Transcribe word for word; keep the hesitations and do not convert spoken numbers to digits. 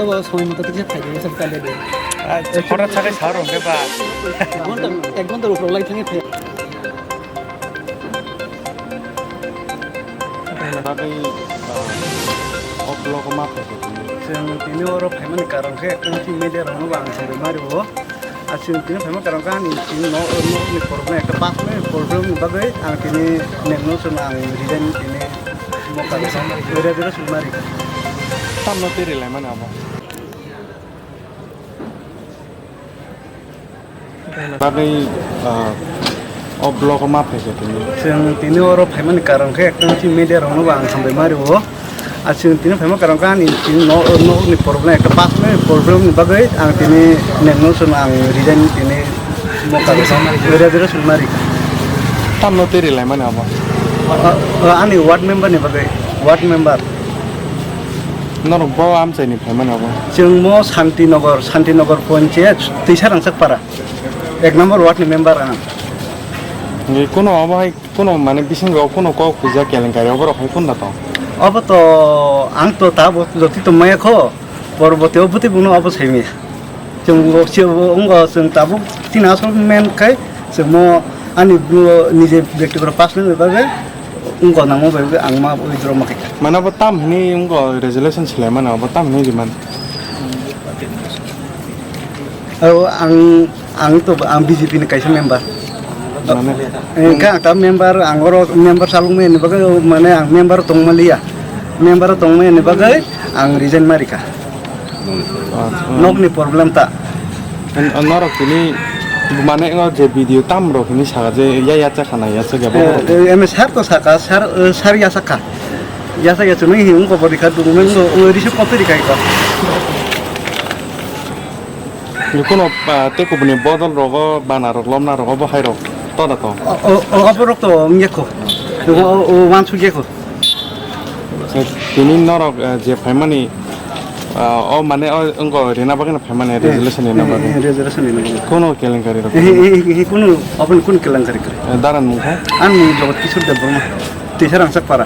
Tabo somoi moto kisa phai di, sab kale de. Acha, photo sakai sa rong de ba. Ek ghonta, ek ghonta upor lai thangwi phai. Bagwi, ah, o block o ma phai se tini. Chwng tini oro phaimani karon khe, media rokno bo ang sabai mari o. Aswk tini phaima karon khe ani chini nok, nokni problem, ekta personal problem ni bagwi ang tini nekno chwng ang resign tini bo karon khe resignation mari. Tamno tei rwlai mani abo? Bagwi, ah, o block o ma phai khe tini. Chwng tini oro phaimani karon khe ekta chini media rokno bo ang hambai mari o. Aswk tini phaima karon khe ani tini no-, nokni problem, ekta personal problem ni bagwi ang tini nekno chwng ang resign tini moka resignation mari. Tamno tei rwlai mani abo? Ah, ah, ani ward member ni bagwi, ward member. Norok bo amchaini phaimani abo? Chwng mo Santinagar, Santinagar Panchayat, Twisarangsak para, ek number ward ni member ang. Ngi kuno abo hai kuno mane bisingo kuno kok puja kelenkari obo rok hai kunda tong? Obo to ang to tabo joti to maya kho, poroboti o bwtwi buno obo saimaya. Chwng bo, chwng bo wngkha, chwng tabuk chini asol men khai chwng mo ani bo nije bektigoro personal ni bagwi wngkha, nangma bai ang ma withdraw ma khai. Mane bo tam hini wngkha resolution silai mano, bo tam hini riman. O ang, ang to ang B J P ni kaisa member. Mane? Engkha ang ta member, ang oro member salung mani bagwi mane ang member tongma liya. Member tongma ni bagwi ang resign ma rikha. Acha. Nokni problem ta. Norok tini mane o je video tam rok hini saka je ya ya cha khana ya cha gabo. Eh, eh, eme sar to saka, sar, eh, sar ya saka. Ya saka chunui hi ungko bori kha dungu nang o receive copy ri kai ko. Kuno, ah, tei kubuni bodol rogo bana rok lomna rogo bo hai rok to da to. O, o, o, oborok to wngya kho. O, o, o, wansuk ya kho. Tini norok, eh, je phaimani, ah, o mane o wngkha rina bagwi no phaimani, eh, resolution rina, eh, bagwi. Eh, resolution rina bagwi. Kuno kelenkari rok? Eh, eh, eh, eh, kuno, aboni kuno kelenkari kwrwi. Eh, daran mungkha? Ani Jagat Kishore Debbarma. Twisarangsak para.